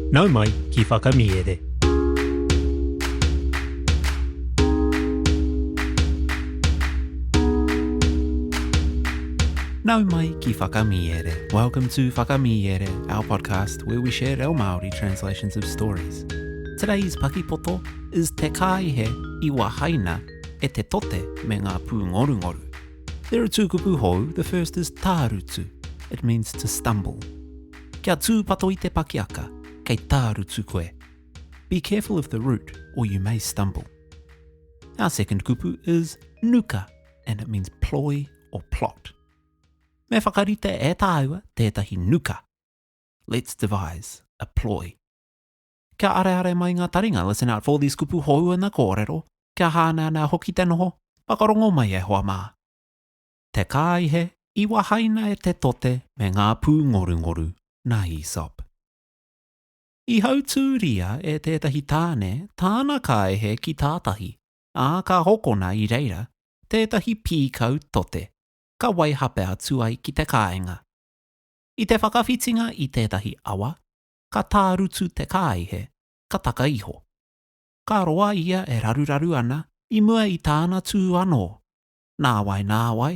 Nau mai ki Whakamiere. Nau mai ki Whakamiere. Welcome to Whakamiere, our podcast where we share reo Māori translations of stories. Today's pakipoto is Te Kāihe i Wahaina e te Tote me ngā Pūngorungoru. There are two kupu hou, the first is tārutu. It means to stumble. Kia tūpato i te pakiaka, kei tārutu koe. Be careful of the root or you may stumble. Our second kupu is nuka, and it means ploy or plot. Me whakarite e tāua tētahi nuka. Let's devise a ploy. Kia areare mai ngā taringa, listen out for these kupu hou and the kōrero, kia hāneanea hoki te noho, whakarongo mai e hoa mā. Te kāihe i wahaina e te tote me ngā pūngorungoru nā Aesop. I hautūria e tētahi tāne tāna kāihe ki tātahi, ā, ka hokona i reira tētahi pīkau tote, ka waihape atu ai ki te kāinga. I te whakawhitinga i tētahi awa, ka tārutu te kāihe, ka taka iho. Ka roa ia e raruraru ana i mua i tāna tū anō. Nāwai nāwai,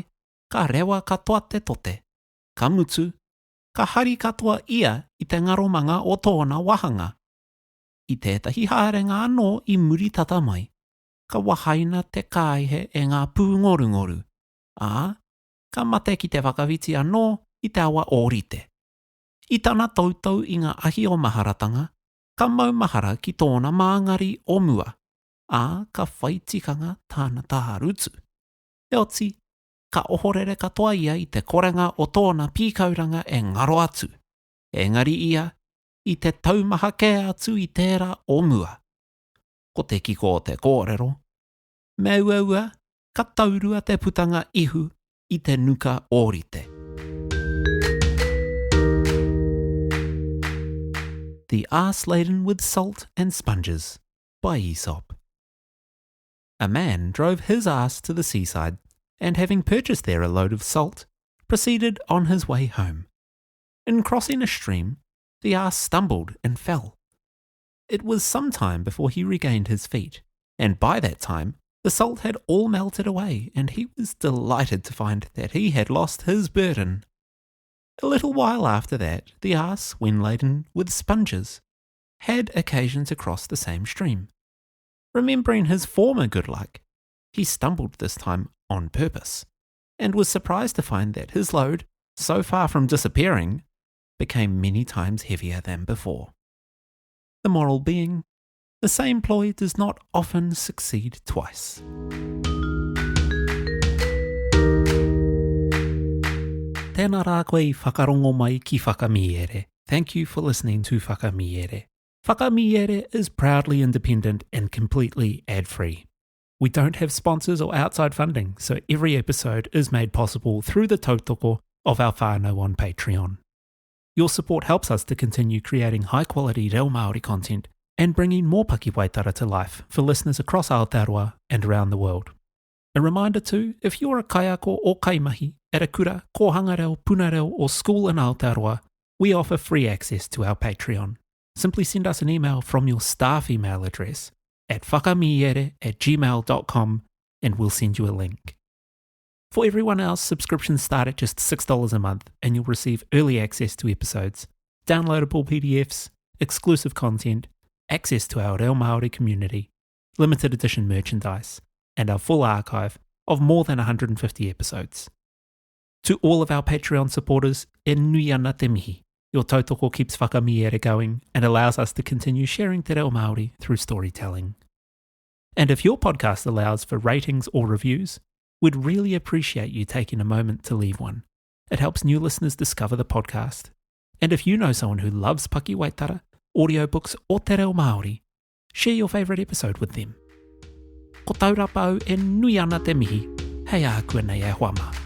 ka rewa katoa te tote. Ka mutu, ka hari katoa ia i te ngaromanga o tōna wahanga. I tētahi haerenga anō i muri tata mai, ka wahaina te kāihe e ngā pūngorungoru, ā, ka mate ki te whakawhiti anō i te awa ōrite. I tana toutou i ngā ahi o maharatanga, ka maumahara ki tōna māngari o mua, ā, ka whai tikanga tāna tārutu. Heoti, ka ohorere katoa ia i te korenga o tōna pīkauranga e ngaro atu, engari ia i te taumaha kē atu i tērā o mua. Ko te kiko o te kōrero, me uaua ka taurua te putanga ihu i te nuka ōrite. The Ass Laden with Salt and Sponges by Aesop. A man drove his ass to the seaside, and having purchased there a load of salt, proceeded on his way home. In crossing a stream, the ass stumbled and fell. It was some time before he regained his feet, and by that time the salt had all melted away, and he was delighted to find that he had lost his burden. A little while after that, the ass, when laden with sponges, had occasion to cross the same stream. Remembering his former good luck, he stumbled this time on purpose, and was surprised to find that his load, so far from disappearing, became many times heavier than before. The moral being, the same ploy does not often succeed twice. Tēnā rā koe i whakarongo mai ki Whakamiere. Thank you for listening to Whakamiere. Whakamiere is proudly independent and completely ad-free. We don't have sponsors or outside funding, so every episode is made possible through the tautoko of our whānau on Patreon. Your support helps us to continue creating high quality reo Māori content and bringing more pakiwaitara to life for listeners across Aotearoa and around the world. A reminder too, if you're a kaiako or kaimahi at a kura, kōhanga reo, puna reo or school in Aotearoa, we offer free access to our Patreon. Simply send us an email from your staff email address at whakamiere at gmail.com and we'll send you a link. For everyone else, subscriptions start at just $6 a month and you'll receive early access to episodes, downloadable PDFs, exclusive content, access to our Reo Māori community, limited edition merchandise, and our full archive of more than 150 episodes. To all of our Patreon supporters, e nui ana te mihi. Your tautoko keeps Whakamiere going and allows us to continue sharing te reo Māori through storytelling. And if your podcast allows for ratings or reviews, we'd really appreciate you taking a moment to leave one. It helps new listeners discover the podcast. And if you know someone who loves pakiwaitara, audiobooks, or te reo Māori, share your favourite episode with them. Ko taurapa au e nui ana te mihi, hei ākuanei e hoa mā.